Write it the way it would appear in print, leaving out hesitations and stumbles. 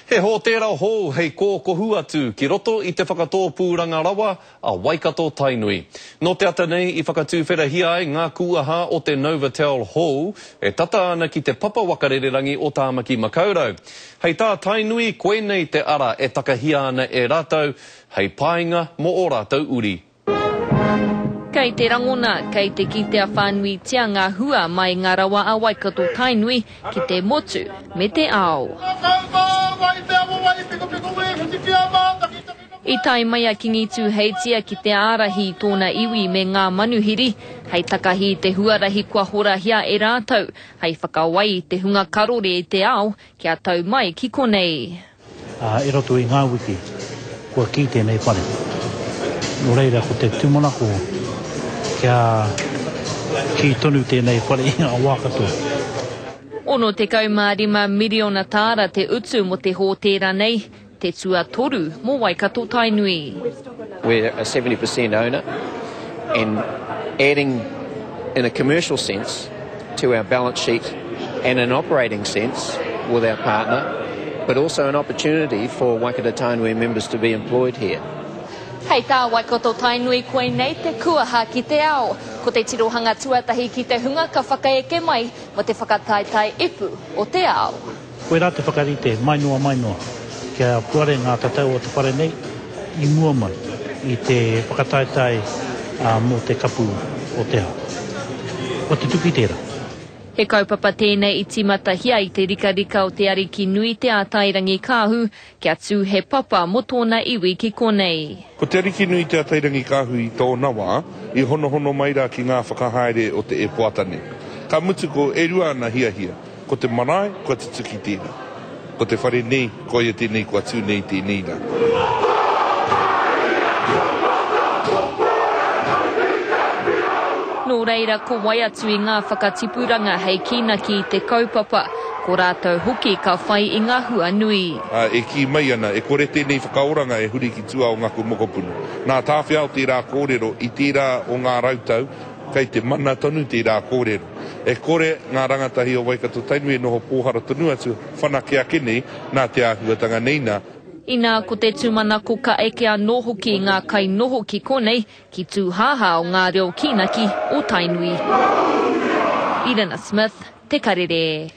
He hōtēra hou hei kōkohu atu ki roto i te whakatōpūranga rawa a Waikato-Tainui. Nō te ata nei i whakatūwherahia ai ngā kūaha o te Novotel hou e tata ana ki te papa waka rererangi o Tāmaki Makaurau. Hei tā Tainui koinei te ara e takahia ana e rātou hei painga mō ō rātou uri. Kei te rangona, kei te kitea whānuitia ngā hua mai ngā rawa a Waikato-Tainui ki te motu me te ao. I tae mai a Kingi Tūheitia ki te ārahi i tōna iwi me ngā manuhiri, hei takahi i te huarahi kua horahia e rātou, hei whakawai i te hunga karore i te ao kia tau mai ki konei. Ā, i roto i ngā wiki, kua kī tēnei whare. Nō reira, ko te tūmanako kia kī tonu tēnei whare i ngā wā katoa. 65 miriona tāra te utu mō te hōtēra nei, te tuatoru mō Waikato-Tainui. We're a 70% owner and adding in a commercial sense to our balance sheet and an operating sense with our partner, but also an opportunity for Waikato Tainui members to be employed here. Hei tā Waikato Tainui koinei te kuaha ki te ao. Ko te tirohanga tuatahi ki te hunga ka whakaeke mai mo te whakataetae ipu o te ao. Koirā te whakarite, mai noa mai noa, kia puare ngā tatau o te whare nei i mua mai i te whakataetae mō te kapu o te ao. Kua tutuki tērā. He kaupapa tēnei i tīmatahia i te rikarika o te Ariki nui Te Ātairangikaahu kia tū he papa mō tōna iwi ki konei. Ko Te Ariki nui Te Ātairangikaahu i tōna wā i honohono mai rā ki ngā whakahaere o te e Poata nei. Ka mutu ko e rua ana hiahia. Ko te marae, kua tutuki tēnā. Ko te whare nei, koia tēnei kua tū nei tēnei rā. Nō reira, ko wai atu i ngā whakatipuranga hei kīnaki i te kaupapa, ko rātou hoki ka whai i ngā hua nui. Ā, e kī mai ana, e kore tēnei whakaoranga e huri ki tua o ngaku mokopuna. Nā Tāwhiao tērā kōrero i tērā o ngā rautau, Kei te mana tonu tērā kōrero. E kore ngā rangatahi o Waikato-Tainui e noho pōhara tonu atu, whanake ake nei, nā te āhuatanga nei nā. Inā ko te tūmanako ka eke anō hoki ngā kainoho ki konei, ki tūhāhā o ngā reo kīnaki o Tainui. Irina Smith, Te Karere.